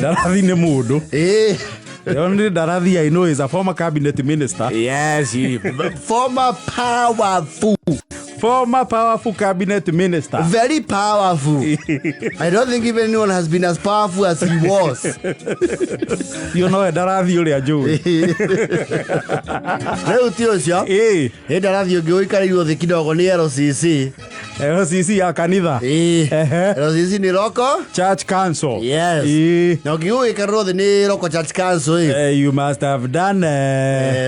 Ndarathi nĩ mũndũ. Ĩĩ. The only Ndarathi I know is a former cabinet minister. Yes, former powerful. Former powerful cabinet minister. Very powerful. I don't think even anyone has been as powerful as he was. You know Ndarathi ũrĩa njũĩ. Rĩu ti ũcio. Ĩĩ. Hĩndĩ Ndarathi ũngĩ ũikarĩirwo thĩ kidogo nĩ LCC. LCC ya kanitha. Ĩĩ. Ehe. LCC nĩ Local. Church Council. Yes. Ĩĩ. Na ũngĩgũgĩkarĩrwo thĩ nĩ Local Church Council ĩ. You must have done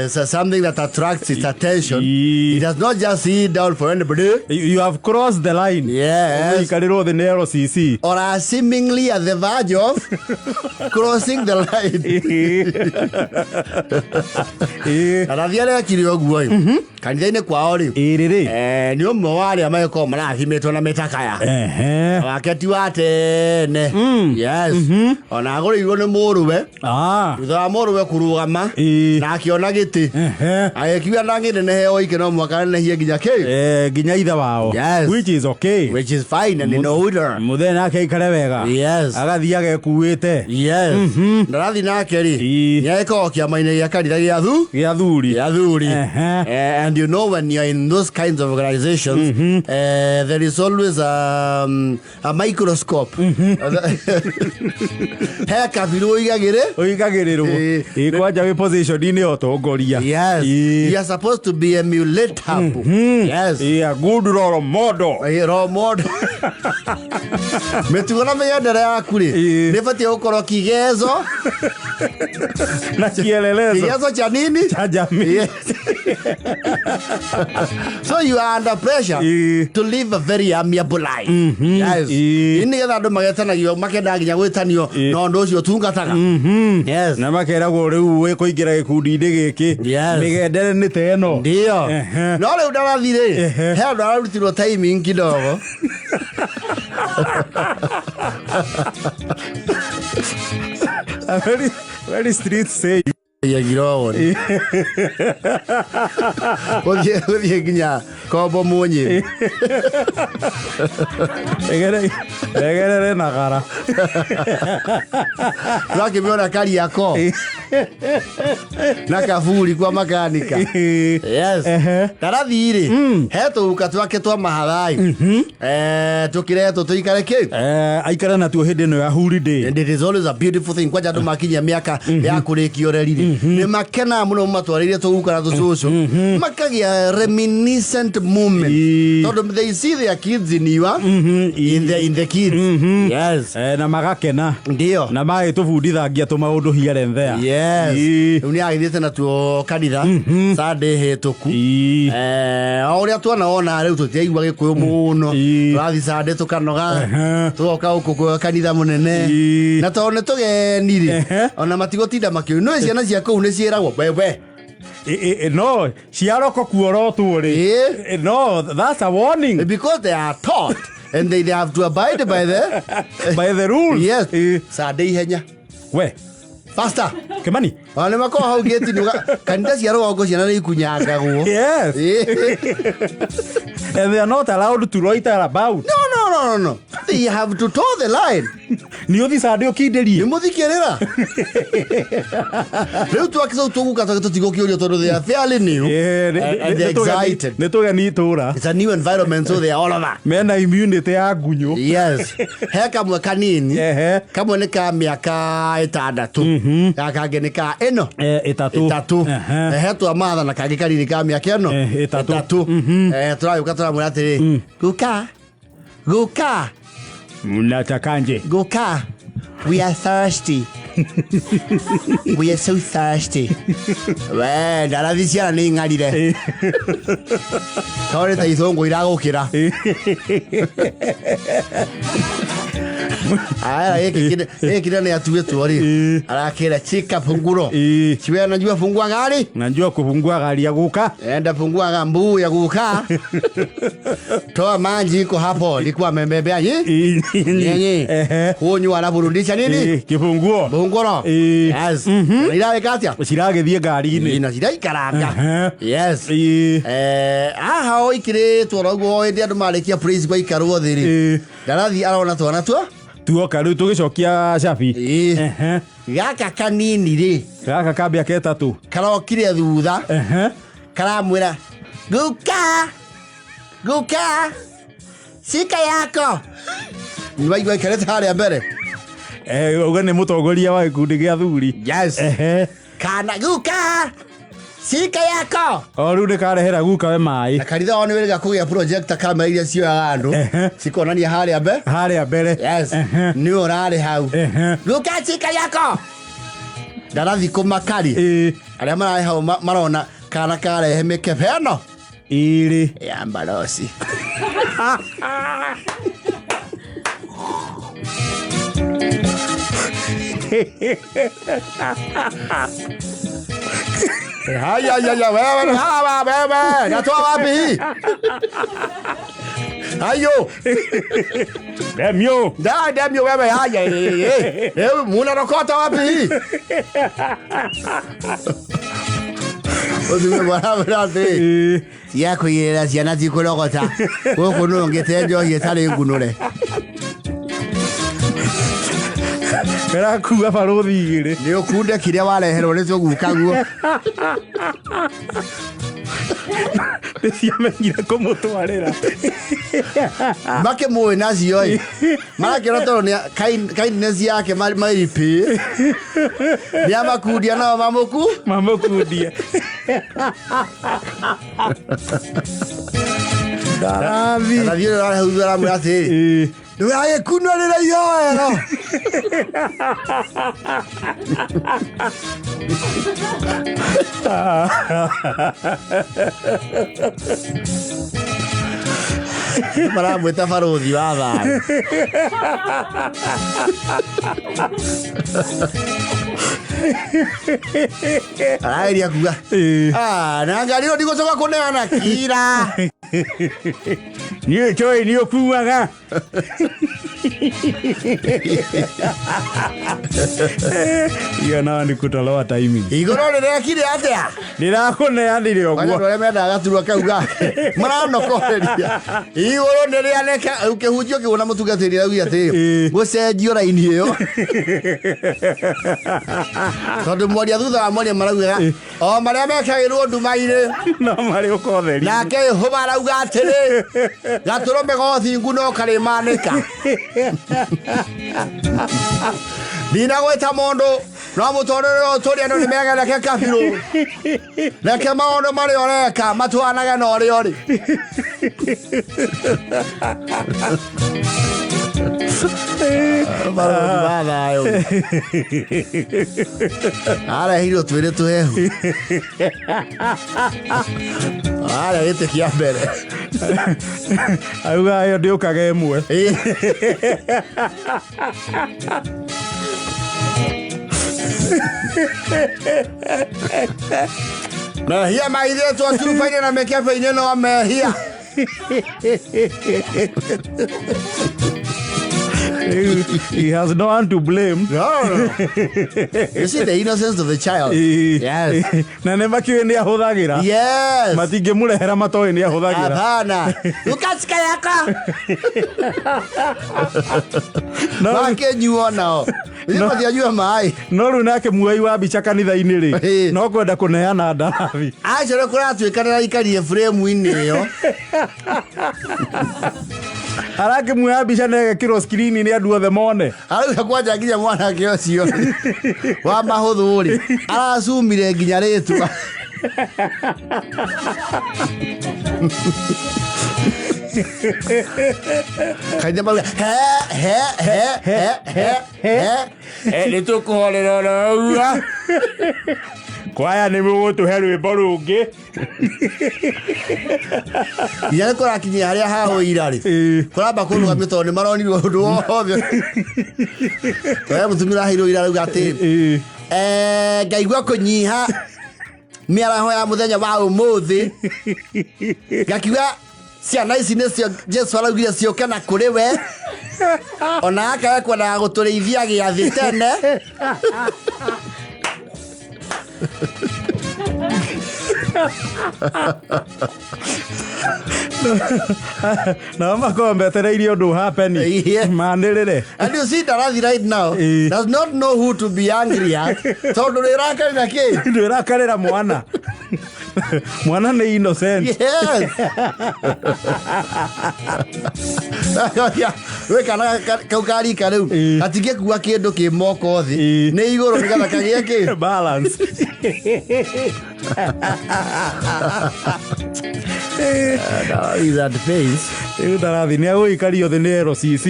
So something that attracts its attention. Ĩĩ. It does not just sit down for anybody. You have crossed the line. Yes. Ũikarĩrwo thĩ nĩ LCC. Or are seemingly at the verge of crossing the line. Ĩĩ. Na Ndarathi arekire ũguo ĩ. Kanitha-inĩ kwao rĩ. Ĩĩ rĩrĩ. Nĩ ũmwe wa arĩa magĩkoragwo marathimĩtwo na mĩtakaya. Ehe. Wake ti wa tene. Yes. Ona agũrĩirwo nĩ mũrũwe. Ah. Thutha wa mũrũwe kũrũgama. Ĩĩ. Na akĩona gĩtĩ. Ehe. Agĩkiuga ndangĩnenehe oike no mũhaka nenehie nginya kĩ. Nginya ithe wao. Yes. Which is okay. Which is fine and in order. Mũthee nake aikare wega. Yes. Agathiĩ agekuĩte. Yes. Ndarathi nake rĩ. Ĩĩ. Nĩ agĩkoragwo kĩama-inĩ gĩa kanitha gĩa thu. Gĩa thuri. Gĩa thuri. Ehe. And you know when you're in those kinds of organizations, there is always a microscope. He kabirũ ũigagĩrĩ. Ũigagĩrĩrwo. Ĩĩ. Ĩĩ kwanja wĩ position-inĩ ya ũtongoria. Yes. Ĩĩ. You are supposed to be emulatable. Yes. Ĩĩ, a good role model. Role model. Mĩtugo na mĩgendere yaku rĩ Ĩĩ. nĩ ĩbatiĩ gũkorwo kigezo Na kielelezo. kigezo cha nini Cha jamii. Yes. So you are under pressure Ĩĩ. to live a very amiable life. Yes. Ĩĩ. Ĩ nĩgetha andũ magetanagio makenda nginya gwĩtanio Ĩĩ. na ũndũ ũcio ũtungataga. Yes. Na makeragwo rĩu wĩ kũingĩra gĩkundi-inĩ gĩkĩ. Yes. Mĩgendere nĩ ta ĩno. Ndio. Ehe. No rĩu ndarathi rĩ, Ehe. he andũ ararutirwo timing kidogo. A very, very street saying. Yagirwo woni. Gũthiĩ nginya kombo munyi. Regerere na gara. Twakĩmĩona Kariakoo na kaburi kwa makanika. Yes. Ehe. Ndarathi rĩ, he tũguka twake twa mahathai. Tũkĩretwo tũikare kĩ? Aikare natuo hĩndĩ ĩno ya holiday. And it is always a beautiful thing kwanja andũ makinyia mĩaka ya kũrĩkia ũreri rĩ nĩ makenaga mũno matwarĩire tũguka na tũcũcũ makagĩa reminiscent moment Ii. tondũ they see their kids in your in the kids. Yes. Na magakena. Ndio. Na magĩtũbundithangia tũmaũndũ here and there. Yes. Ii. Rĩu nĩ agĩthiĩte natuo kanitha Sunday hĩtũku. Ii. O ũrĩa tuona wona rĩu tũtiraigua gĩkũyũ mũno. Ii. Tũrathiĩ Sunday tũkanoga. Ehe. Tũgoka gũkũ kwa kanitha mũnene. Ii. Na tondũ nĩ tũgeni rĩ, Ehe. ona matigũtinda makĩũria. No ciana cia kũu nĩ ciĩragwo wewe. No ciaroko kuorotwo rĩ. Ĩĩ. No, that's a warning. Because they are taught and they have to abide by the By the rules. Yes. Ĩ. Sunday ihenya. We. Faster. Kimani. Ona nĩ makoragwo hau gate-inĩ kanitha cia rũgongo ciana nĩ ikunyangagwo. Yes. Ĩĩ. And they are not allowed to loiter about. No, no, no, no, no. They have to toe the line. Nĩ ũthi Sunday ũkindĩrie. Nĩ mũthikĩrĩra. Rĩu twakĩca tũguka twake tũtigũkĩũrio tondũ they are fairly new. Eh, And they're excited. Nĩ tũgeni itũra. It's a new environment, so they are all over. Mena immunity ya ngunyũ. Yes. He kamwe kanini. Ehe. Kamwe nĩ ka mĩaka 6. Gaka kangĩ nĩ ka ĩno. 3. 3. Ehe. He twa matha na kangĩ kanini ka mĩaka ĩno. 3. 3. Tũragĩũka tũramwĩra atĩrĩ. Guka. Guka. Mnatakanje. Guka. We are thirsty. We are so thirsty. We, ndarathi ciana nĩ ing'arire. Tondũ ta ithũngũ iragũkĩra. Aya, gĩkĩ nĩ atuĩtwo rĩ. Arakĩra chika funguro. Chiwe anajua fungua gari? Najua kufungua gari ya guka. Enda fungua gambuu ya guka. Toa maji iko hapo, likuwa amebebea nyenye. Ehe. Huyu anaburudisha nini? Kifunguo. Bungoro. Ĩĩ. Yes. Irareka atia? Ciragĩthiĩ ngari-inĩ. Na ciraikaranga. Ehe. Yes. Ĩĩ. Haha o ikĩrĩtwo oro ũguo o hĩndĩ andũ marĩkia praise gwaikarwo thĩ rĩ. Ĩĩ. Ndarathi arona twana tua. Tuoka rĩu tũgĩcokia cabi. Ĩĩ. Ehe. Gaka kanini rĩ, Gaka ka mĩaka 3. Karokire thutha. Ehe. Karamwĩra, "Guka, guka, cika yako." Nĩwaigua aikarĩte harĩa mbere. Eh, uga nĩ mũtongoria wa gĩkundi gĩa athuri. Yes. Ehe. Kana, "Guka, cika yako." O rĩu nĩ karehera guka we maĩ. Na kanitha wao nĩ wĩrĩga kũgĩa projector kamera iria cioyaga andũ. Ehe. Cikonania harĩa mbere. Harĩa mbere. Yes. Ehe. Nĩ ũrarĩ hau. Ehe. "Guka, cika yako." Ndarathi kũmakari. Ĩĩ. Arĩa mararĩ hau marona kana karehe mĩkebe ĩno Ĩrĩ. Ya mbaroci. Haya, haya, wewe hawa, wewe natoa wapi hii? Hayo. Demio. Da, demio wewe, haya, eh, eh, eh, munarokota wapi hii? Ũthume mwana atĩrĩ, Ĩĩ. cia kũigĩrĩra ciana ti kũrogota gũkũ nũngĩte njohi ĩtarĩ ngunũre. Karakua barũthi igĩrĩ. Nĩ ũkunde kĩrĩa wareherwo nĩ tũgukaguo. Nĩ ciamenyire kũmũtwarĩra. Makĩmũĩ nacio ĩ marakĩona tondũ nĩ kindness yake mairipĩ nĩ amakundia nao mamũku Mamũkundie. Ndarathi. Arathiĩ ũrĩa ũrahutha aramwĩra atĩrĩ, Ĩĩ. "Ndũgagĩkunũrĩre ihoero." Maramwĩta barũthi wa thayũ. Arageria kuga, Ĩĩ. "Ah, na ngari ĩyo ndigũcoka kũneana kira." Niĩ njũĩ nĩ ũkuaga. Hiyo nayo ni kutolewa timing. Igũrũ rĩrekire atĩa? Ndĩrakũneanire Kwanja ũguo. andũ arĩa mendaga gaturwa kau gake maranokoreria igũrũ nĩ rĩanĩka rĩu kĩhunjio kĩu na mũtungatĩri araugire atĩrĩ, Ĩĩ. gũcenjio raini ĩyo tondũ mwaria thutha wa mwaria maraugaga o marĩa mekagĩrwo nduma-inĩ. No marĩ ũka ũtheri. Nake hũba arauga atĩrĩ, gatũrũme gothingu no karĩmanĩka. Ndinagwĩta mũndũ no mũtũrĩre ũtũrĩ andũ nĩ megereke kabirũ, reke maũndũ marĩa ũreka matwanage na ũrĩa ũrĩ. Barũthi wa thayũ arehirwo twĩrĩ tũhehu arĩa gĩtĩ kĩa mbere. Auga ĩyo ndĩũkaga ĩmwe. Ĩ. Mehia maithĩtwo cuba-inĩ na mĩkebe-inĩ no mehia. He has no one to blame. No. You see the innocence of the child. Ĩĩ. Yes. Na nĩ makiũĩ nĩ ahũthagĩra. Yes. Matingĩmũrehera matoĩ nĩ ahũthagĩra. Hapana. Ukasika yako. No Makĩnyuo nao. No. Matianyua maĩ. No rĩu nake muoi wa mbica kanitha-inĩ rĩ, Ĩĩ. no kwenda kũneana ndarathi. Acio nĩ kũratuĩka nĩraikarire frame-inĩ ĩyo. Arakĩmuoya mbica na ĩgekĩrwo screen nĩ andũ othe mone. Arauga kwanja nginya mwanake ũcio wa mahũthũ rĩ aracumire nginya rĩtwa. Kaithe mauga he he he he he he. Nĩ tũkũhorera oro kwaya nĩ mũgũtũhe rwĩmbo rũngĩ. Nginya nĩ kũrakinyia harĩa hahũira rĩ, Ĩĩ. kũramba kũrũgamio tondũ nĩ maronirwo ũndũ wothe. We mũtumia ũraheirwo ira arauga atĩ, Ĩĩ. "Ngaigua kũnyiha mĩaraho ya mũthenya wa ũmũthĩ, ngakiuga ciana ici nĩcio Jesu araugire ciũke na kũrĩ we, ona akae kwendaga gũtũrĩithia gĩathĩ tene." Nao makorwo metereirie ũndũ happen. Yeah. Manĩrĩre. And you see Darathi right now Eh. does not know who to be angry at tondũ rĩrakarĩra kĩ. Ndwĩrakarĩra mwana. Mwana nĩ innocent. Yes. We kana kau karika rĩu Eh. gatingĩkua kĩndũ kĩ moko thĩ Eh. nĩ igũrũ nĩgetha kagĩe kĩ. Balance. Is at pace. Rĩu Ndarathi nĩ agũikario thĩ nĩ LCC.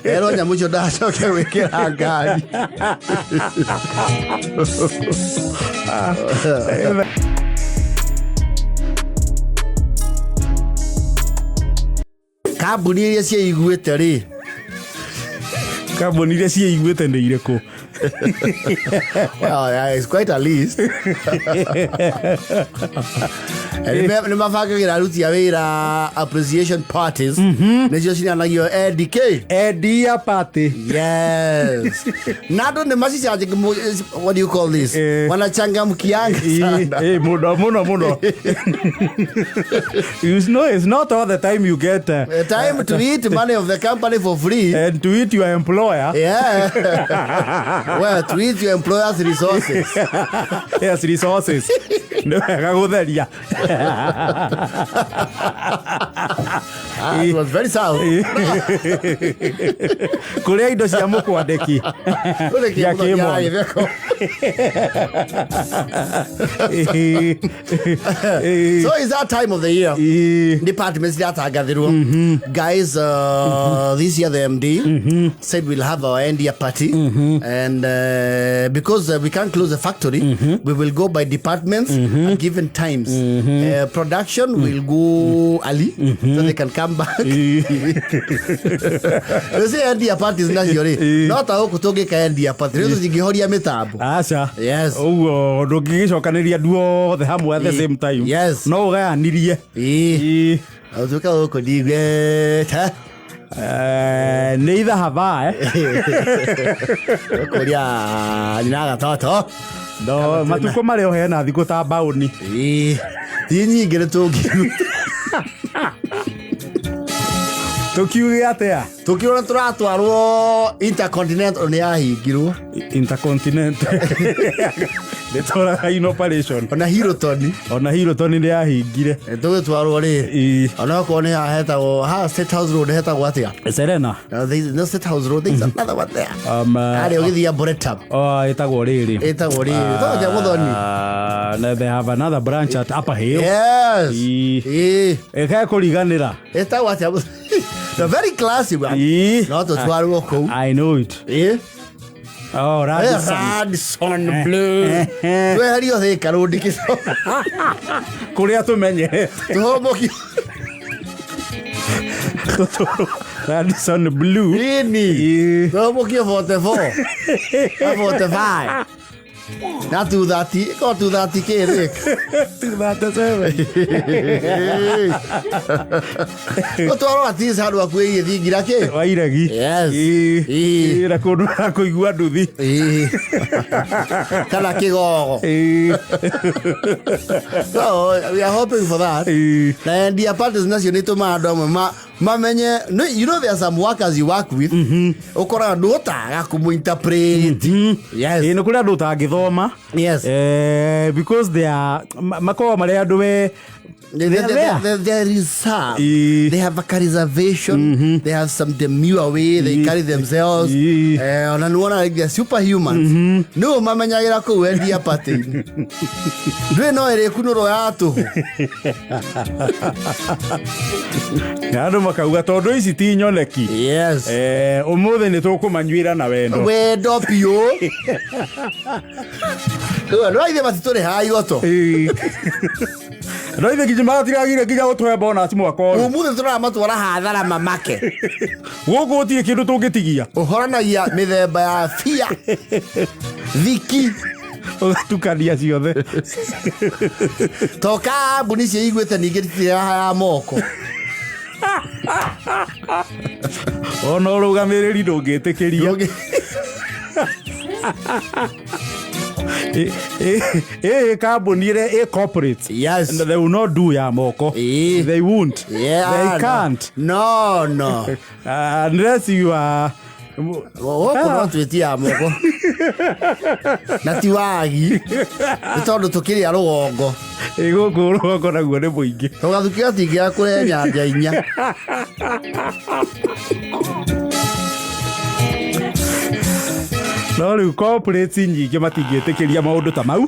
Erwo nyamũ icio ndacoke gwĩkĩra ngari. Kambuni iria ciĩiguĩte rĩ. Kambuni iria ciĩiguĩte nĩ irĩkũ? Well, yeah, it's quite a list. Nĩ mabangagĩra aruti a wĩra appreciation parties nĩcio cinanagio NDK. Endia party. Yes. Na andũ nĩ macicanjĩ, what do you call this? Eh. Wanachangamkianga sana. Eh, mũno mũno mũno. You know, it's not all the time you get Time to eat money of the company for free. And to eat your employer. Yeah. Well, to eat your employer's resources. Yes, resources. Nĩ wega gũtheria. Ah, it was very sound. Kũrĩa indo cia mũkwandĩki. Kũrĩ Cia kĩmũthenya kĩmon. gĩtheko. Eh, So it's that time of the year. eh, Departments iratangathirwo. Guys, this year the MD said we'll have our end year party, and because we can't close the factory, we will go by departments at given times. Production will go early so they can come back. You see, end year parties nacio rĩ, no ta gũkũ tũngĩka end year party rĩu tũtingĩhoria mĩtambo. Aca. Yes. Ũguo ndũngĩgĩcokanĩria andũ othe hamwe at the same time. Yes. No ũgayanirie. Ĩĩ. Ĩ, Ũtuĩka gũkũ ndigwete. Nĩ ithahaba eh. Ũkũria nyina gatoto. No matukũ marĩa ũheana thikũ ta mbaũni. Ĩĩ. Ti nyingĩ nĩ tũngiuga. Tũkiuge atĩa? Tũkĩona tũratwarwo Intercontinental nĩ yahingirwo. Intercontinental. Nĩ tũraga in operation. Ona Hilton. Ona Hilton nĩ yahingire. Tũgĩtwarwo rĩ. Ĩ, Ona okorwo nĩ haha hetagwo haha State House Road hetagwo atĩa? Serena. No, there is no State House Road, there is another one there. Harĩa ũgĩthiĩ Arboretum. Oh, ĩtagwo rĩrĩ. Ĩtagwo rĩrĩ. Tondũ kĩa Mũthoni. Na they have another branch at Upper Hill. Yes. Ĩ. Ĩĩ. Ĩkae kũriganĩra. Ĩtagwo atĩa? The very classy one. Ĩ. No tũtwarwo kũu. I know it. Ĩĩ. Oh, Radisson. Radisson Blue. Tweherio Thika Road kĩco. Kũrĩa tũmenyerete. Tũhũmũkio. Tũtũrwo Radisson Blue. Ĩni. Ĩ. Tũhũmũkio 44. Na 45. Na 230. Ĩkorwo 230 kĩ Thika. 237. Ũtwarwo at least handũ hakuhĩ gĩthingira kĩ. Wairegi. Yes. Ĩ. Ĩ. Ĩ, na kũndũ kũigua nduthi. Ĩĩ. Kana kĩgogo. Ĩ. So we are hoping for that. Ĩ. Na endia parties nacio nĩ itũmaga andũ amwe mamenye no, you know there are some workers you work with ũkoraga ndũhotaga kũmũ-interpret. Yes. Ĩ, nĩ kũrĩ andũ ũtangĩthoma. Yes. Because they are makoragwo marĩ andũ we They, They are they, there. they, they reserve. Ĩ. They have a reservation. They have some demure way they Ĩ. carry themselves. Ĩ. Ona nĩwona like they're superhumans. Nĩo mamenyagĩra kũu endia party-inĩ. Ndũĩ no ĩrĩkunũrwo ya tũhũ. Na andũ makauga tondũ ici ti nyoneki. Yes. Ũmũthĩ nĩ tũkũmanyuĩra na wendo. Wendo biũ. Rĩu andũ aithe matitũrĩhaga igoto. Ĩ. No ithe nginya magatiragire nginya gũtũhe bonus mwaka ũyũ. Ũmũthĩ tũramatwara hathara mamake. Gũkũ gũtirĩ kĩndũ tũngĩtigia. Ũhoranagia mĩthemba ya bia. Thiki. Ũgatukania ciothe. To kambuni ciĩiguĩte ningĩ titiraha ya moko. Ona ũrũgamĩrĩri ndũngĩtĩkĩria. Ĩ kambuni ĩrĩa ĩ corporate. Yes. And they will not do ya moko. Ĩĩ. They won't. Yeah, They no. can't. No, no. Unless you are Gũkũ no twĩtie ya moko na ti wagi, nĩ tondũ tũkĩrĩa rũgongo. Ĩ, gũkũ rũgongo naguo nĩ mũingĩ. Tũgathukia tingĩaga kũrĩa nyanja 4. No rĩu corporate nyingĩ matingĩtĩkĩria maũndũ ta mau.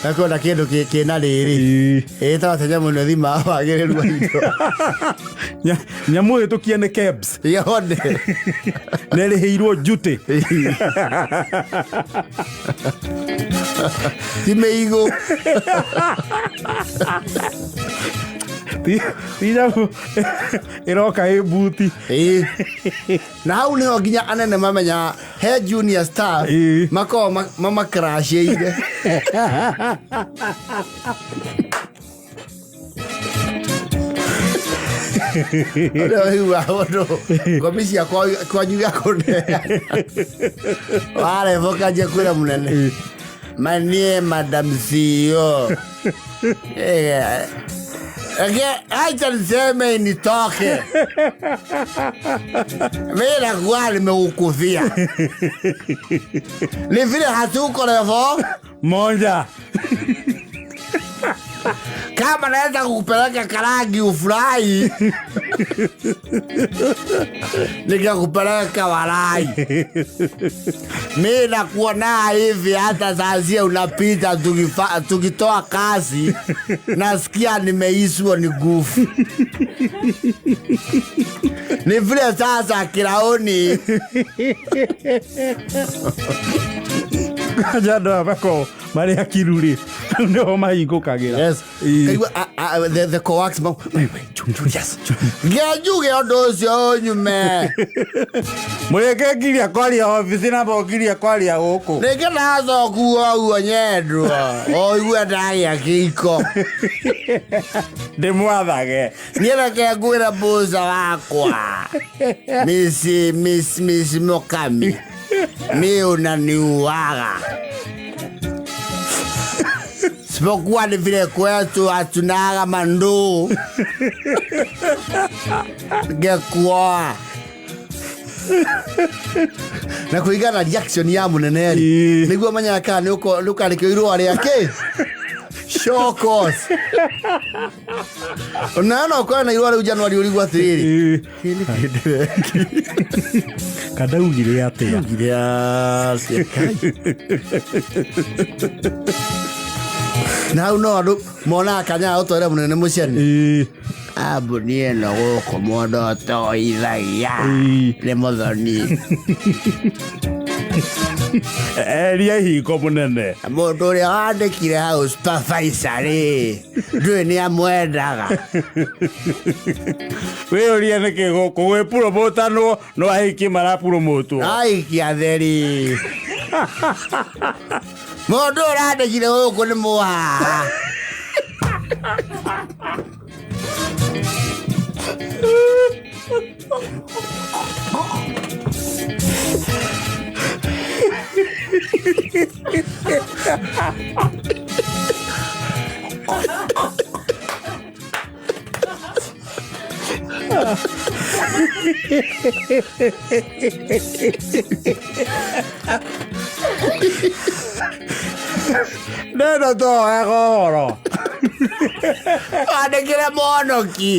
Gakwenda kĩndũ kĩna rĩrĩ. Ĩĩ. Ĩtaga ta nyamũ ĩno ĩthimaga wagĩrĩru wa indo. Nyamũ ĩtũkie nĩ KEBS. Yone. Nĩ ĩrĩhĩirwo duty. Ti mĩigũ. Ti nyamũ ĩroka ĩ buti. Ĩĩ. Na hau nĩho nginya anene mamenya he junior staff Ĩĩ. makoragwo mamakracĩire. Ũrĩa ũiguaga mũndũ ngomi cia kwanyu gĩa kũnea wareboka nje kwĩra mũnene manie madam CEO. Reke acha niseme nitoke. Mimi nakuwa nimekukufia. Ni vile hatuko level moja. Kama naweza kukupeleka Karangi ufurahi, nikakupeleka walai. Mimi nakuona hivi hata saa zile unapita tukitoa kazi, nasikia nimeiswa ni nguvu. Ni vile sasa kiraoni. Kanja andũ aya makoragwo marĩ akiru rĩ, nĩho mahingũkagĩra. Yes. Ĩĩ. Kaigua, the coax ma, wait, wait, yes. Nginya njuge ũndũ ũcio ũnyume. Mũrĩke ngiria kwaria obici na mũngiria kwaria gũkũ. Rĩngĩ ndacokuo ũguo nyendwo, ũigue ndagĩa kĩiko. Ndĩmwathage. Niĩ reke ngwĩre mbuca wakwa. Miss, Miss, Miss Mukami. Mi unaniuaga. Sipokuwa ni vile kwetu hatunaga manduu. Ngekuoa. Na kũringana na reaction ya mũnene rĩ, Ĩĩ. nĩguo menyaga kana nĩ ũkandĩkĩrwo irũa rĩa kĩ? Show cause. Na no ũkorwo na irũa rĩu January ũrigwo atĩrĩrĩ. Ĩĩ. Kĩ nĩ kĩndũ Kana ndaugire atĩa? Ndaugire atĩa? Kai. Na hau no andũ monaga kanya ga gũtwarĩra mũnene mũcene. Ĩĩ. Kambuni ĩno gũkũ mũndũ ũtoithagia Ĩĩ. nĩ mũthoni. Eria ihingo mũnene. Mũndũ ũrĩa wandĩkire hau supervisor rĩ, ndũĩ nĩ amwendaga. Wĩyũrie nĩkĩ gũkũ gwĩpuromotanwo no ahiki marapuromotwo. Aiki atheri. Mũndũ ũrandĩkire gũkũ nĩ mũhaha. Neno toega ũhoro. Wandĩkire mũhonoki.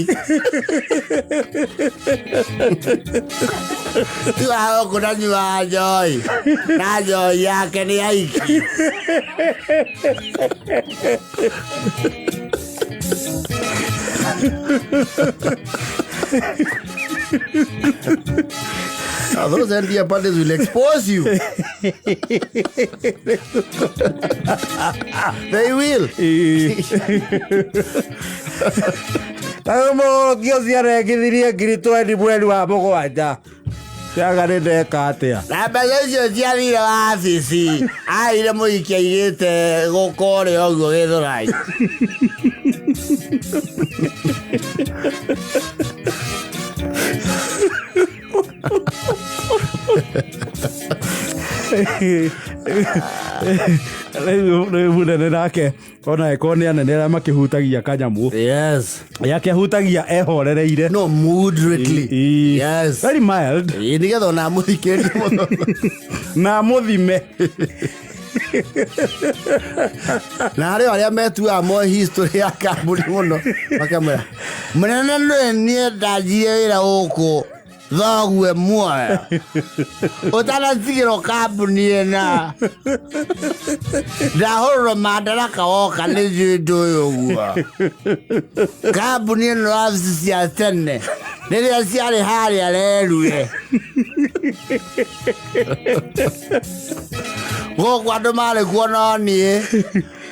Tiga gũkũ ndanyuaga njohi. Na njohi yake nĩ aiki. Now, those NDA parties will expose you. They will. Ta rĩu mũgũrũki ũcio arengithirie ngiri twendi mweri wa mũgwanja. Tiaga nĩ ndeka atĩa? Na mbeca icio ciathire wabici. Aire mũhiki aigĩte gũkũ ũrĩa ũguo Gĩthũrai. Rĩu mũnene nake ona ĩkorwo nĩ anene arĩa makĩhutagia kanyamũ, yake ahutagia ehorereire. No, moderately. Yes. Very mild. Ĩ, nĩgetha ona amũthikĩrĩrie mũno. Na mũthime. Na harĩ o arĩa metuaga moe history ya kambuni mũno, makamwĩra mũnene nĩwe niĩ ndanjirie wĩra gũkũ thogue muoyo ũtanatigĩrwo kambuni ĩna ndahũrũrwo mandaraka woka nĩ njũĩ ndũĩ ũguo kambuni ĩno wabici cia tene rĩrĩa ciarĩ harĩa rerue gũkũ andũ marĩ kuo no niĩ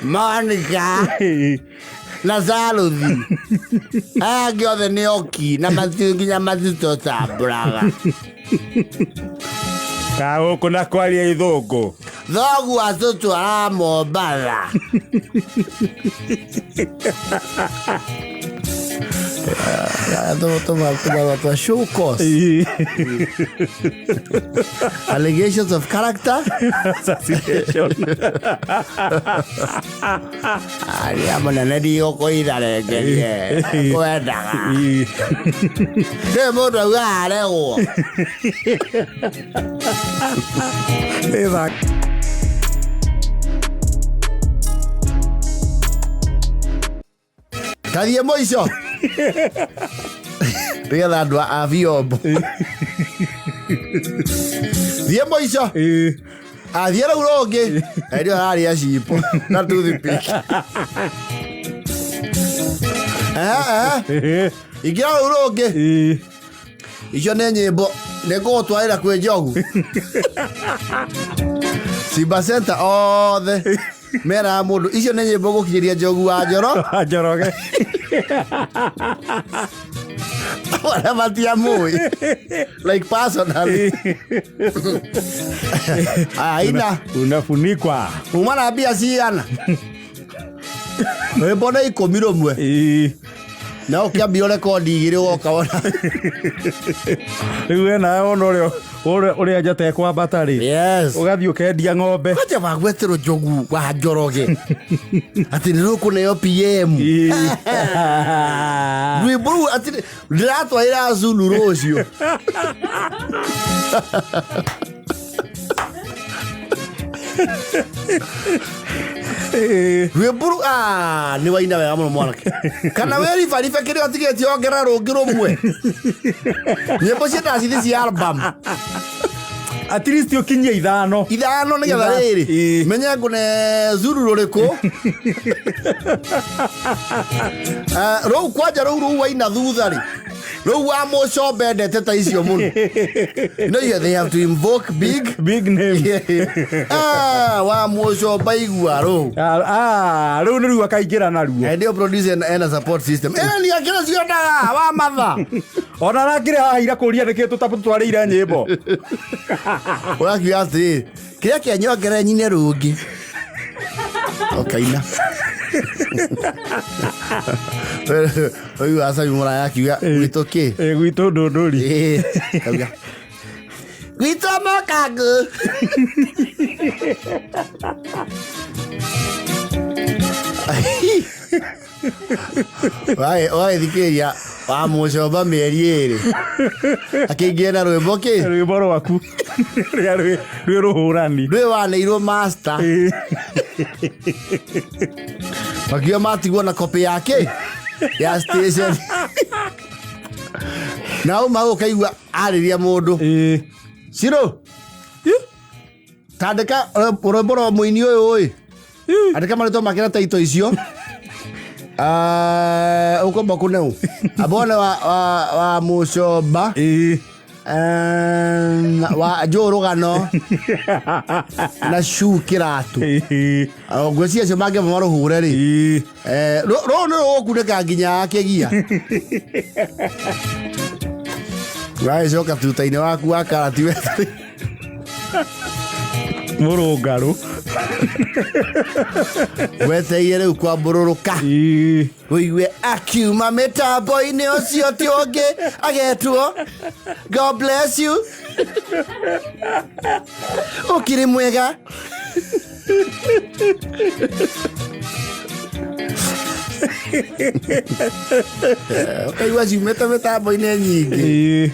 Monica na Saluthi, aya angĩ othe nĩ oki na matiu nginya matitũtambũraga. Kagũkũ na kwaria ithũngũ. Thoguo atũtwaraga Mombatha. Tuma show cause allegations of character assassination. Arĩa mũnene ndigũkũitha rengerie kwendaga ndĩ mũndũ augaga aregwo. Ĩtha. Tathiĩ mũico nĩgetha andũ a vyombo thiĩ mũico athiĩ rũu rũngĩ ĩrĩa ararĩa cipo na toothpick. Ehe, ehe. Ingĩra rũu rũngĩ. Icio nĩ nyĩmbo nĩ ngũgũtwarĩra kwĩ njogu Simba Center othe meraga mũndũ icio nĩ nyĩmbo gũkinyĩria njogu wa njoro. Njoroge. Arĩa matiamũĩ like personally. Aina. Unafunikwa. Uma na mbia cigana rwĩmbo nĩ 10 rũmwe na ũkĩambia rekondi igĩrĩ woka wona. Rĩu we nawe wona ũrĩa njata ĩkwambata rĩ, ũgathiĩ ũkendia ng'ombe. Kwanja wagweterwo njogu wa Njoroge atĩ nĩ rũkũneo PM rwĩmbo rũu atĩ ndĩratwarĩra Zulu rũciũ. Rwĩmbo rũu ah, nĩ waina wega mũno mwanake kana wĩ ribaribe kĩrĩa ũtigĩtie ongerera rũngĩ rũmwe nyĩmbo ciendaga cithi cia album. At least ũkinyie 5. 5 nĩgetha rĩrĩ menye ngũne Zulu rũrĩkũ. Eh, rũu kwanja rũu waina thutha rĩ rũu wa mũco mbendete ta icio mũno no yeah, they have to invoke big big name. Ah, wa mũco mbaigua rũu. Ah, ah, rĩu nĩ rĩu akaingĩra naruo. Hĩndĩ ĩyo producer ena support system ĩno nĩ akĩra ciondaga wa matha. Ona arakĩrĩ haha ira kũria nĩkĩ tũtatwarĩire nyĩmbo. Ũrakiuga atĩrĩrĩ kĩrĩa kĩanyongerere nyine rũngĩ ũkaina ũiguaga Sami Mũraya akiuga gwitũ kĩ. Ĩ, gwitũ ndũndũri. Ĩ, akauga gwitũ mokangũ. Wagĩthikĩrĩria wa mũcomba mĩeri 2 akĩingĩra na rwĩmbo kĩ. Rwĩmbo rwaku rũrĩa rwĩ rũhũrani. Rwĩ wanĩirwo master makiuga matigwo na copy yake ya station na uma ũkaigua arĩria mũndũ Ciro tandĩka rwĩmbo rwa mũini ũyũ ĩ andĩka marĩtwa make na taito icio. Ah, ũkwamba kũneu abone wa mũcomba wa njũũ rũgano na cu kĩratũ. Ngwĩciria acio mangĩamba marũhũre rĩ rũũ nĩ rũgũkunĩka nginya kĩgia wagĩcoka tuta-inĩ waku wa karati weterere. Mũrũngarũ. Wetereire rĩu kwambũrũrũka ũigue akiuma mĩtambo-inĩ ũcio ti ũngĩ agetwo God bless you ũkĩrĩ mwega. Ũkaigua ciumĩte mĩtambo-inĩ nyingĩ.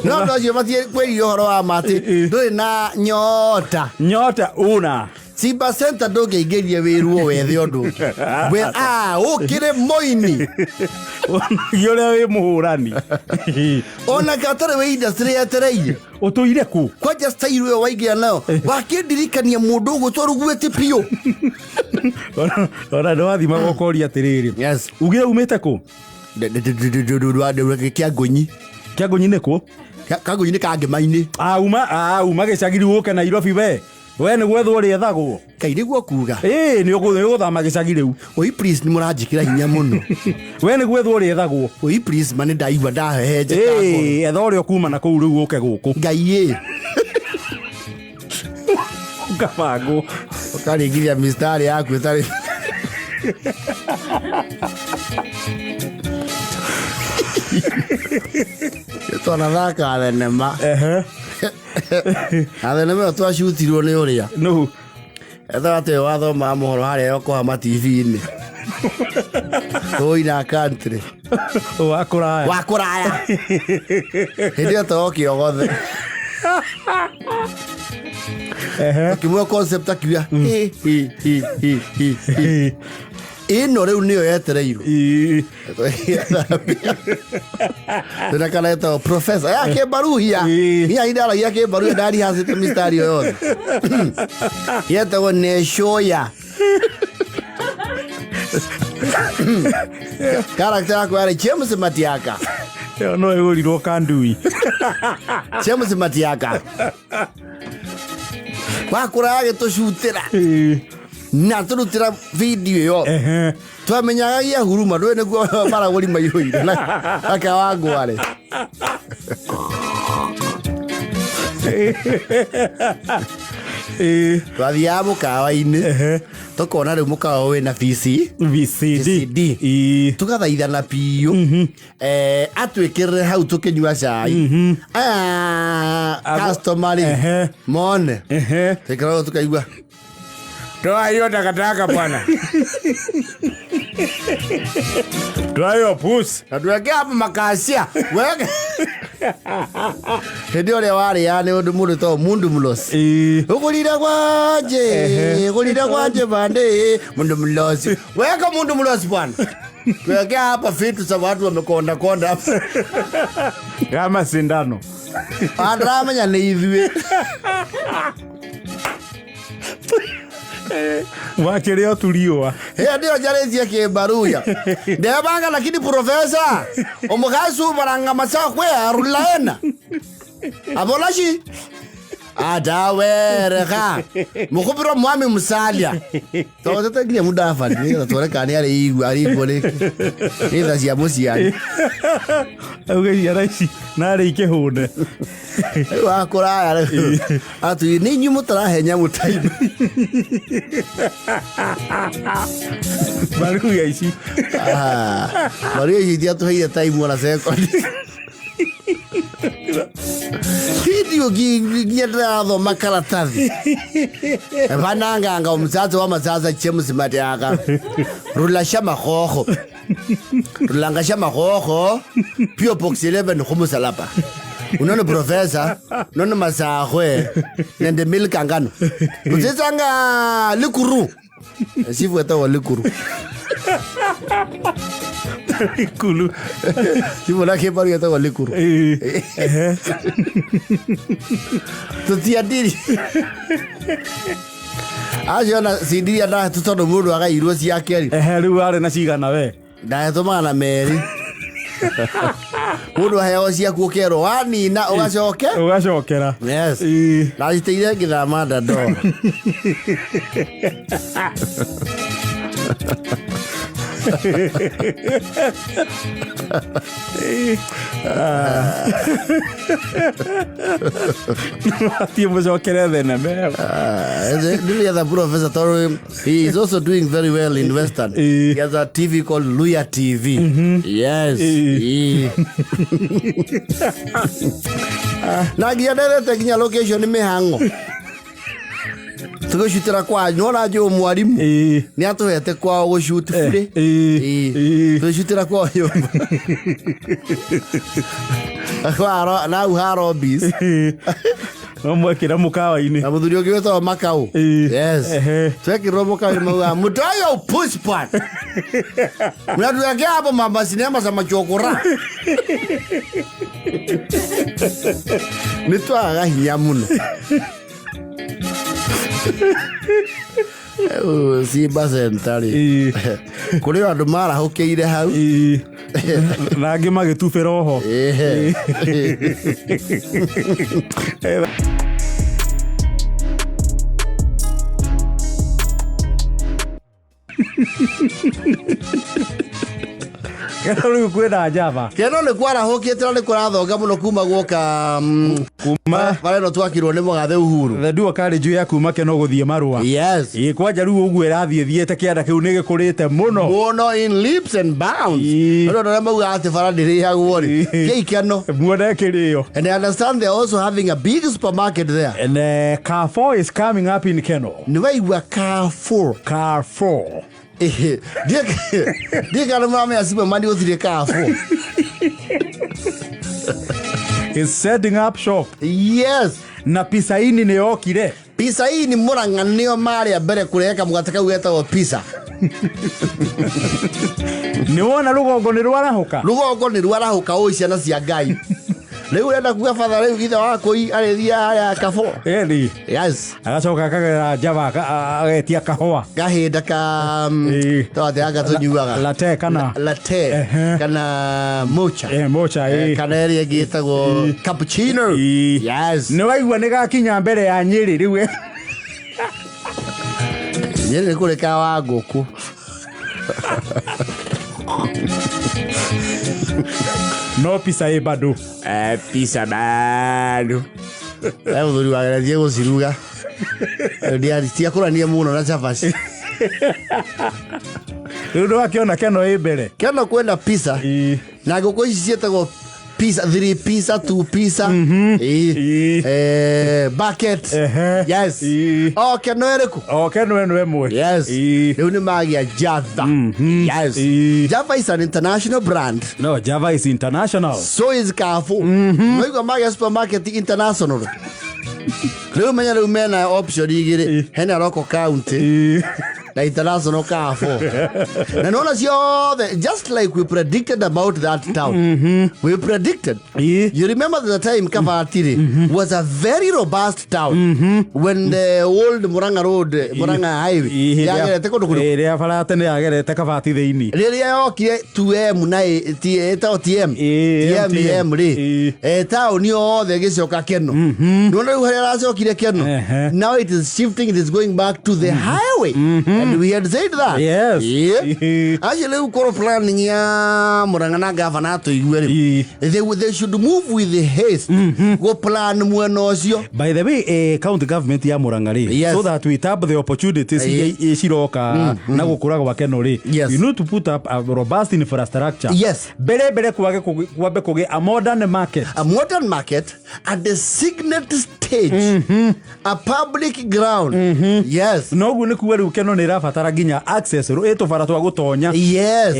No andũ acio matikwĩrire ũhoro wa ma atĩ ndũrĩ na nyota. Nyota una. Simba Center ndũngĩaingĩrire wĩruo wethe ũndũ ũngĩ. We ah, ũkĩrĩ mũini. Onagia ũrĩa wĩ mũhũrani. Ona gatarĩ wĩ industry yetereire. Ũtũire kũ? Kwanja style ĩyo waingĩra nayo wakĩndirikania mũndũ ũgwĩtwo Ruguĩti biũ. Ona nĩwathimaga ũkoria atĩrĩrĩ. Yes. Ugire umĩte kũ? Kĩangũnyi. Kĩangũnyi nĩ kũ? Kangũnyi nĩ kangĩma-inĩ. Ah, uma gĩcagi rĩu ũke Nairobi we. We nĩ gwethwo ũrĩethagwo. Ngai nĩguo kuga. Ĩĩ nĩ ũgũthama gĩcagi rĩu. Oi please nĩ mũranjĩkĩra hinya mũno. We nĩ gwethwo ũrĩethagwo. Oi please ma nĩ ndaigua ndahehenjeka ngoro. Ĩĩ etha ũrĩa ũkuma na kũu rĩu ũke gũkũ. Ngai ĩ. Ũkabangwo. Ũkaringithia mistari yaku ĩtarĩ. Twanathaka thenema. Ehe. Na thenema ĩyo twacutirwo nĩ ũrĩa. Nũ? Etha atĩ wathomaga mohoro harĩa Yokohama TV-inĩ. Tũina country. Wa kũraya. Wa kũraya. Hĩndĩ ĩyo to kĩogothe. Akĩmwe concept akiuga hi hi hi hi hi hi. Ĩno rĩu nĩyo yetereirwo. Ĩĩ. Tena kana etagwo professor ya kĩmbaruhia. Ĩĩ. Niĩ ndaragia kĩmbaruhia ndarihacĩte mistari ĩyo yothe. Yetagwo Neshoya. Character yakwa yarĩ James Matiaka. Ĩyo no ĩgũrirwo kandui. James Matiaka. Wakũra agĩtũcutĩra Ĩĩ. na tũrutĩra video ĩyo. Ehe. Twamenyaga gia huruma ndũĩ nĩguo maragũri maihũire na akawangware. Ĩĩ. Twathiaga mũkawa-inĩ Ehe. tũkona rĩu mũkawa wĩna VC VCD. VCD. Ĩĩ. Tũgathaithana biũ atwĩkĩrĩre hau tũkĩnyua cai. Aya customer rĩ Ehe. mone. Ehe. Tũikaragwo tũkaigua Toa hiyo takataka bwana. Toa hiyo pusi. Na tuweke hapo makasia weke hĩndĩ ĩrĩa warĩaga nĩ ũndũ mũndũ to mundu mlosi. Ĩĩ. Ũgũrire kwanje. Ehe. Ũgũrire kwanje bande mundu mlosi weka mundu mlosi bwana. Tuweke hapa vitu za watu wamekonda konda hapa. Kama sindano. Andaramenya nĩ ithuĩ. Wakĩrĩa ũturiũa. Ĩyo nĩyo njarĩtie kĩmbaruya. Ndebanga lakini profesa omukhasi ubaranga masakwe arulaena abolashi adawerekha mukhupira mwami musalia totete nginya mudavadi nĩgetha tuone kana nĩarĩigua arĩigua rĩngĩ nĩ tha cia mũciari. Auge ciana ici narĩ ikĩhũne. Rĩu akũraya rĩu atuĩ nĩ inyuĩ mũtarahe nyamũ time. Maruya ici. Ah, Maria ici itiatũheire time ona second. Video nginya ndĩrathoma karatathi. Vananganga omusatsa wa masasa James Matiaka. Rula sha magogo. Rulanga sha magogo. Pure Box 11 go mosalapa. Unono professor, unono masagwe nende milkangano. Utsetsanga likuru. Sivweta likuru. Ikulu. Sivona ke baru yetagwo likuru. Ĩĩ. Ehe. Tũtiandiri acio na cindiria ndahetũ tondũ mũndũ agairwo ciake rĩ. Ehe rĩu warĩ na cigana we? Ndahetũ 200. Mũndũ aheagwo ciaku ũkerwo wanina ũgacoke. Ũgacokera. Yes. Ĩĩ. Ndaciteire ngĩthama Dandora. Athiĩ mũcokere thenema ĩyo. Ndĩrĩetha professor tondũ he is also doing very well in Western. Ĩĩ. He has a TV called Luya TV. Yes. Ĩĩ. Ĩĩ. Na nginya ndethete nginya location mĩhang'o. Tũgĩcutĩra kwa nĩwona njũũ mwarimũ nĩ atũhete kwao gũcuti burĩ. Tũgĩcutĩra kwao nyũmba. Nau Harobis. No mwekĩra mũkawa-inĩ. Na mũthuri ũngĩ wĩtagwo Makau. Yes. Twekĩrwo mũkawa-inĩ maugaga mũtoyo pushpan. Mnatuwekea hapo mama sinema za machokora. Nĩ twagaga hinya mũno. Rĩu Simba Center rĩ kũrĩ o andũ marahũkĩire hau. Na angĩ magĩtubĩra oho. Ĩhĩ. Rĩu kwĩna Java. Keno nĩ kwarahũkĩte na nĩ kũrathonga mũno kuma guoka Kuma bara ĩno twakirwo nĩ mũgathe Uhuru. The dual carriage ya kuma Keno gũthiĩ Marũa. Yes. Ĩ kwanja rĩu ũguo ĩrathiĩ thiĩte kĩanda kĩu nĩ gĩkũrĩte mũno. Mũno in leaps and bounds. Andũ arĩa maugaga atĩ bara ndĩrĩhagwo rĩ. Kĩi Keno. Muone kĩrĩo. And I understand they're also having a big supermarket there. And Carrefour is coming up in Keno. Nĩ waigua Carrefour. Carrefour. Ndiĩ kana mũramenya Superman gũtirĩ Carrefour. Is setting up shop. Yes. Na Pisaini nĩ yokire. Pisaini Murang'a nĩo marĩ a mbere kũrehe kamũgate kau getagwo pizza. Nĩ wona rũgongo nĩ rwarahũka. Rũgongo nĩ rwarahũka ũĩ ciana cia Ngai. Rĩu ũrenda kuga batha rĩu ithe wa kũi arĩthiaga harĩa Carrefour. Ĩni. Yes. Agacoka akagera Java agetia kahũa. Kahinda ka twateanga tũnyuaga. Latte kana Latte kana mocha. Mocha ĩ. Kana ĩrĩa ĩngĩ ĩtagwo cappuccino. Yes. Nĩ waigua nĩ gakinya mbere ya Nyĩrĩ rĩu. Nyĩrĩ nĩ kũrĩ ka wa ngũkũ. No pizza ĩ bado. Pizza bado. Mũthuri wageretie gũciruga. Tiakũrania mũno na cabaci. Rĩu ndwakĩona Keno ĩ mbere. Keno kwĩna pizza. Na ngũkũ ici ciĩtagwo pizza, 3 pizza, 2 pizza. Bucket. Yes. O Keno ĩrĩkũ? O Keno ĩno ĩmwe. Yes. Rĩu nĩ magĩa Java. Yes. Java is an international brand. No, Java is international. So is Carrefour. Noigua magĩa supermarket international. Rĩu menya rĩu mena option igĩrĩ. Hena local county. Na international Carrefour. Na nona ciothe, just like we predicted about that town. We predicted. You remember the time Kabatiri was a very robust town when the old Murang'a Road, Murang'a Highway, yagerete kũndũ kũrĩkũ? Ĩrĩa bara tene yagerete Kabati thĩinĩ. Rĩrĩa yokire 2M na ĩtagwo TM. TM M rĩ. Taũni yothe ĩgĩcoka Keno. Nĩwona rĩu harĩa aracokire Keno. Now it is shifting, it is going back to the highway. And we had said that. Yes. Yeah. Actually, rĩu korwo planning ya Murang'a na gavana atũigue rĩ. They should move with haste. Go plan mwena ũcio. By the way, county government ya Murang'a rĩ, Yes. so that we tap the opportunities iria ciroka na gũkũra gwa Keno rĩ, Yes. you need to put up a robust infrastructure. Yes. Mbere mbere kwambe kũgĩe a modern market. A modern market at the signet stage. A public ground. Yes. Noguo nĩ kuga rĩu Keno nĩ ĩrabatara nginya access ĩ tũbara twa gũtonya. Yes.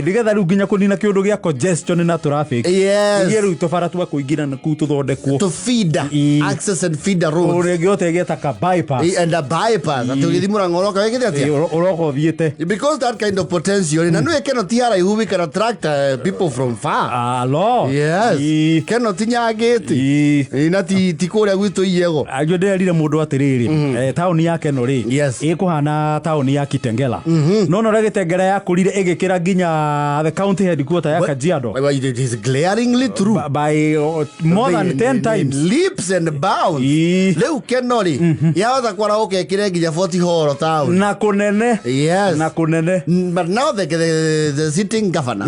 Nĩgetha rĩu nginya kũnina kĩũndũ gĩa congestion na traffic. Yes. Iria rĩu tũbara twa kũingĩra na kũu tũthondekwo. To feeder. Access and feeder roads. Ũrĩa ũngĩhota ĩgeta ka bypass. And a bypass. Atĩ ũgĩthiĩ Murang'a ũroka wĩkĩte atĩa? Ũroka ũthiĩte. Because that kind of potential, na nĩwe Keno ti haraihu, we can attract people from far. Alo. Yes. Keno ti Nyangĩti. Na ti kũrĩa gwitũ Iyego. Ajo ndĩrerire mũndũ atĩrĩrĩ, taũni ya Keno rĩ, ĩkũhana taũni ya Kitengela. No no ũrĩa Kitengela yakũrire ĩgĩkĩra nginya the county headquarter ya Kajiado. Well, it is glaringly true. By more than 10 times. Leaps and bounds. Rĩu Keno rĩ, yahota kwarahũka ĩkĩre nginya Fort Hall town. Na kũnene. Yes. Na kũnene. But now the sitting governor,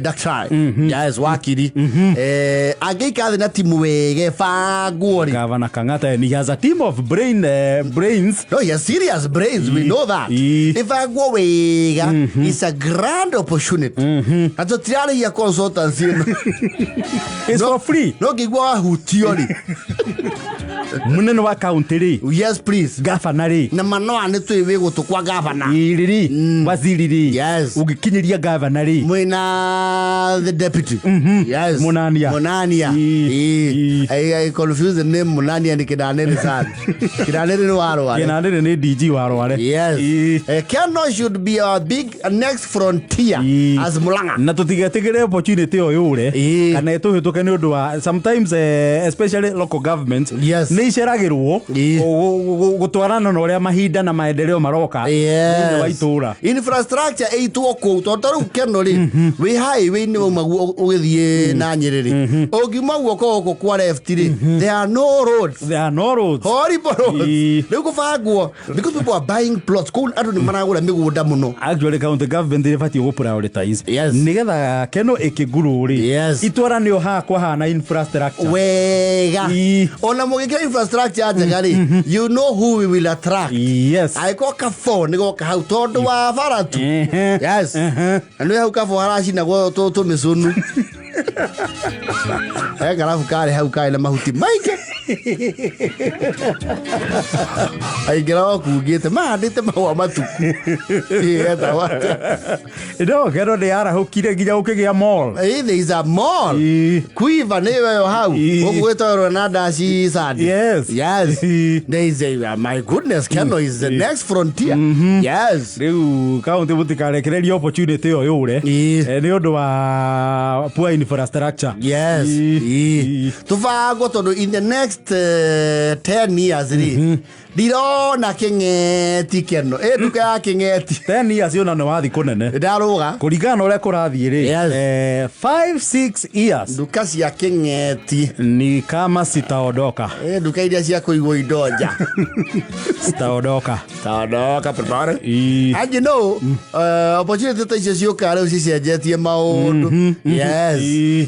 Daktari, yes, wakiri, angĩikara thĩ na timu wege bangwo rĩ. Governor Kang'ata, and he has a team of brains. No, he has serious Serious brains, we know that. Ĩbangwo wega, it's a grand opportunity na tũtirarĩhia consultancy ĩno. It's for free. No ngĩigua wahutio rĩ. Munene wa kaunti rĩ. Yes, please. Gabana rĩ. Na manoa nĩ twĩ wĩ gũtũ kwa gavana. Rĩ, waziri rĩ. Yes. Ũngĩkinyĩria gavana rĩ. Mwĩna the deputy. Yes. Munania. Munania. I confuse the name Munania ni Kinanĩrĩ sana. Kinanĩrĩ nĩ wa Rware. Kĩnanĩrĩ nĩ DG wa Rware. Yes. Keno should be our big next frontier as Murang'a. Na tũtigetigĩre opportunity ĩyo yũre kana ĩtũhĩtũke nĩ ũndũ wa sometimes, especially local government nĩ iceragĩrwo gũtwarana na ũrĩa mahinda na maendeleo maroka thĩinĩ wa itũra. Infrastructure ĩitwo kũu, tondũ ta rĩu Keno rĩ, wĩ highway-inĩ wauma guo ũgĩthiĩ na Nyĩrĩ rĩ, ũngiuma guoko gũkũ kwa left rĩ, there are no roads. There are no roads. Horrible roads. Rĩu kũbangwo because people are buying plots kũu, andũ nĩ maragũra mĩgũnda mũno. Actually, county government ĩbatiĩ gũ prioritize Yes. nĩgetha Keno ĩkĩngurũ rĩ, itwarane o haha kwahana infrastructure. Wega. Ona mũgĩkĩra infrastructure njega rĩ, you know who we will attract. Angĩkorwo Kabo nĩ goka hau tondũ wa bara tu. Yes. Na nĩ hau Kabo haracinagwo tũmĩcũnũ. He karabu karĩ hau karĩ na mahuti maingĩ, aingĩra o kungĩte mahandĩte mahũa matuku. Ĩ, etagwo atĩa? No Keno nĩ yarahũkire nginya ũkĩgĩa mall. Ĩ, there is a mall. Quiver nĩ ĩyo hau. Gũkũ gwĩtagwo na Dashi Sandi. Yes. There is a, my goodness, Keno is the next frontier. Yes. Rĩu kaunti mũtikarekererie opportunity ĩyo yũre nĩ ũndũ wa poor infrastructure. Yes. Tũbangwo tondũ in the next 10 years rĩ, ndirona kĩng'eti Keno ĩ nduka ya kĩng'eti. 10 years ona nĩ wathi kũnene. Ndarũga. Kũringana na ũrĩa kũrathiĩ rĩ, 5 6 years nduka cia kĩng'eti ni kama sitaondoka. Ĩ nduka iria cia kũigwo indo nja. Sitaondoka. Taondoka prepare. And you know, opportunity ta icio ciũkaga rĩu cicenjetie maũndũ. Yes.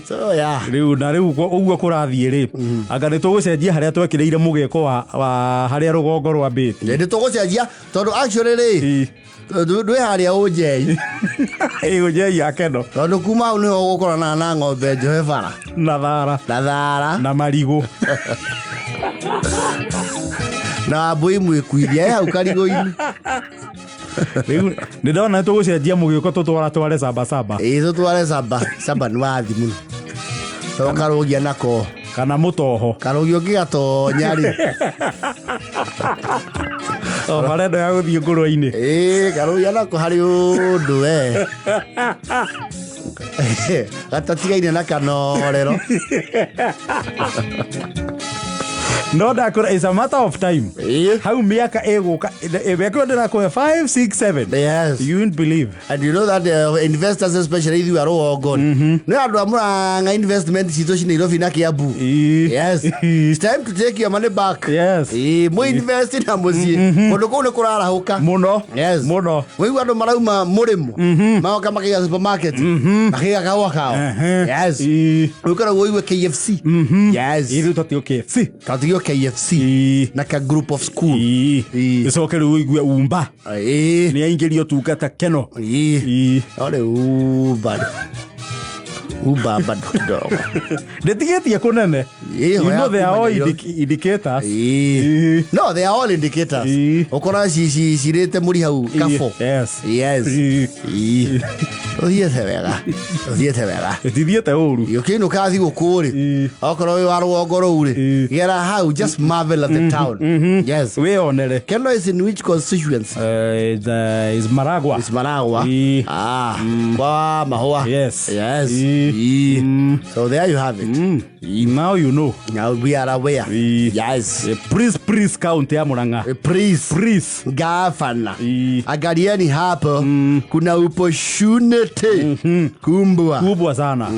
So yeah. Rĩu na rĩu ũguo kũrathiĩ rĩ, anga nĩ tũgũcenjia harĩa twekĩrĩire mũgĩko wa harĩa rũgongo rwa mbĩti. Nĩ tũgũcenjia tondũ actually rĩ, ndwĩ harĩa ũnjei. Ũnjei ya Keno. Tondũ kuma hau nĩho ũgũkorana na ng'ombe njohe bara. Na thara. Na thara. Na marigũ. Na mbũi mwĩkuithia ĩ hau karigũ-inĩ. Rĩu nĩ ndona nĩ tũgũcenjia mũgĩko tũtwara tware saba saba. Ĩ, tũtware saba saba nĩ wathi mũno tondũ karũgia nako. Kana mũtoho. Karũgia ũngĩgatonya rĩ. O barenda ya gũthiĩ ngũrwe-inĩ. Ĩ, karũgia nako harĩ ũndũ we gatatigaine na kanorero. No ndakũra, it's a matter of time. Hau mĩaka ĩgũka, mĩaka ĩyo ndĩrakũhe 5 6 7. You won't believe. And you know that investors, especially ithuĩ a rũgongo, nĩ andũ a Mũrang'a, investment citũ ci Nairobi na Kiambu. Yes, it's time to take your money back. Ĩ, mũ invest na mũciĩ kũndũ kũu nĩ kũrarahũka. Mũno. Yes. Mũno. Wĩigua andũ marauma mũrĩmo magoka makaiga supermarket, makaiga kahũa kao. Yes. Ũkoragwo ũigue KFC. Yes. Ithuĩ tũtigwo KFC. Twatigio KFC na ka group of school. Ĩcoke rĩu ũigue umba nĩ aingĩrio ũtungata Keno. No rĩu bado uba bado kidogo. Ndĩtigĩtie kũnene. Ĩ, You know they are all hoya indicators. Ĩ. No, they are all indicators. Ũkora cirĩte mũri hau kabo. Yes. Ĩ. Ũthiĩte wega, ũthiĩte wega. Ĩtithiĩte ũru. Ũkĩinũka thigũkũ rĩ, okorwo wĩ wa rũgongo rũu rĩ, gera hau, just marvel at the town. Yes. Wĩonere. Keno is in which constituency? Is Maragua. Is Maragua. Ĩ. Ah, kwa mahũa. Yes. Yes. Ĩ. Ĩ. So there you have it. Now you know. Now we are aware. Ĩ. Yes. Please, please, county ya Murang'a. Please. Please. Gavana. Angalieni hapo. Kuna opportunity. Kumbwa. Kubwa sana.